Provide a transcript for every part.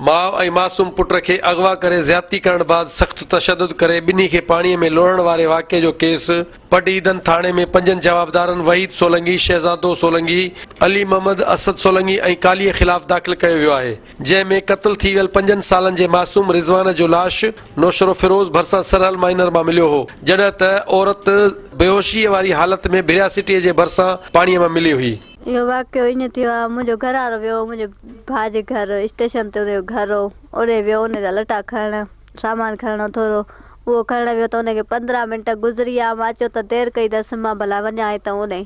ماء ۽ معصوم پٽ کي اغوا ڪري زيادتي ڪرڻ بعد سخت تشدد ڪري ٻنهي کي پاڻي ۾ لوڙهڻ واري واقعي جو ڪيس پڊعيدن ٿاڻي ۾ پنجن جوابدارن وحيد سولنگي، شهزادو سولنگي، علي محمد، اسد سولنگي ۽ ڪاليء خلاف داخل ڪيو ويو آهي، جنهن ۾ قتل ٿي ويل پنجن سالن جي معصوم رضوان جو لاش نوشهروفيروز ڀرسان سرحل مائنر مان مليو هو، جڏهن ته عورت بيهوشيء واري حالت ۾ ڀريا سٽيء جي ڀرسان پاڻيء مان ملي هئي. اهو واقعو ائين ٿيو آ، منهنجو گهر وارو ويو هو منهنجي ڀاء جي گهر اسٽيشن تي ان جو گهر هو، اوڏي ويو ان جا لٽا کڻڻ، سامان کڻڻو ٿورو، اهو کڻڻ ويو ته ان کي 15 منٽ گذري ويا، مان چيو ته دير ڪئي اٿس، مان ڀلا وڃان هتئون اوڏي.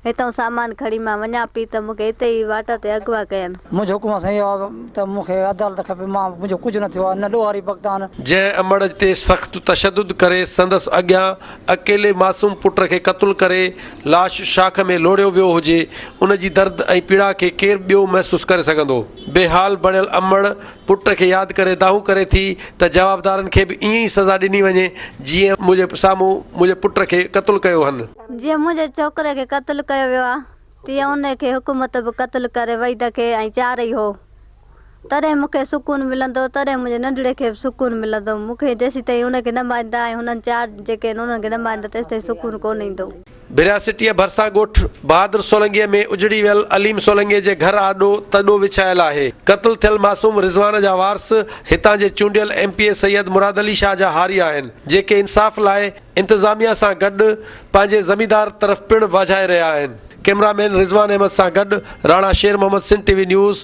هتئون سامان کڻي مان وڃان پئي ته مون کي اتي ئي واٽ تي اغوا ڪين. منهنجو حڪم سائين اهو آهي ته مون کي عدالت کپي، مان منهنجو ڪجهه نه ٿيو آهي، نه ڏوهاري پڪتان. جنهن امڙ تي سخت تشدد ڪري سندس اڳيان اڪيلي معصوم پٽ کي قتل ڪري لاش شاخ ۾ لوڙهيو ويو هجي، ان جي درد ۽ پيڙا کي ڪير ٻيو محسوس ڪري سگهندو؟ بيحال بڻيل امڙ پٽ کي ياد ڪري دانهون ڪري ٿي ته جوابدارن کي به ائين ئي سزا ڏني وڃي جيئن منهنجي سامهون منهنجي پٽ کي قتل ڪيو هن. جيئن منهنجي ڇوڪري کي قتل ڪيو ويو آ تيئن ان کي حڪومت به قتل ڪري وحيد کي ۽ چارئي هو تڏهن مون کي سڪون ملندو تڏهن منهنجي ننڍڙي کي به سڪون ملندو مون کي جيسيتائين ان کي نه ماريندا ۽ هنن چار جيڪي آهن انهن کي نه ماريندا تيسيتائين سڪون ڪونه ايندو. ڀرياسٽيء ڀرسان ڳوٺ بهادر سولنگيء ۾ اجڙي ويل عليم سولنگيء جي گهر آڏو تڏو وڇايل آهي. قتل ٿيل معصوم رضوان جا وارث هتان جي چونڊيل M P A Syed Murad Ali Shah جا هاري آهن، جيڪي انصاف لاء انتظاميا سان گڏ پنهنجي زميندار طرف پڻ واجهائي رهيا آهن. ڪئميرا مين رضوان احمد سان گڏ Rana Sher Muhammad Sindh T V news.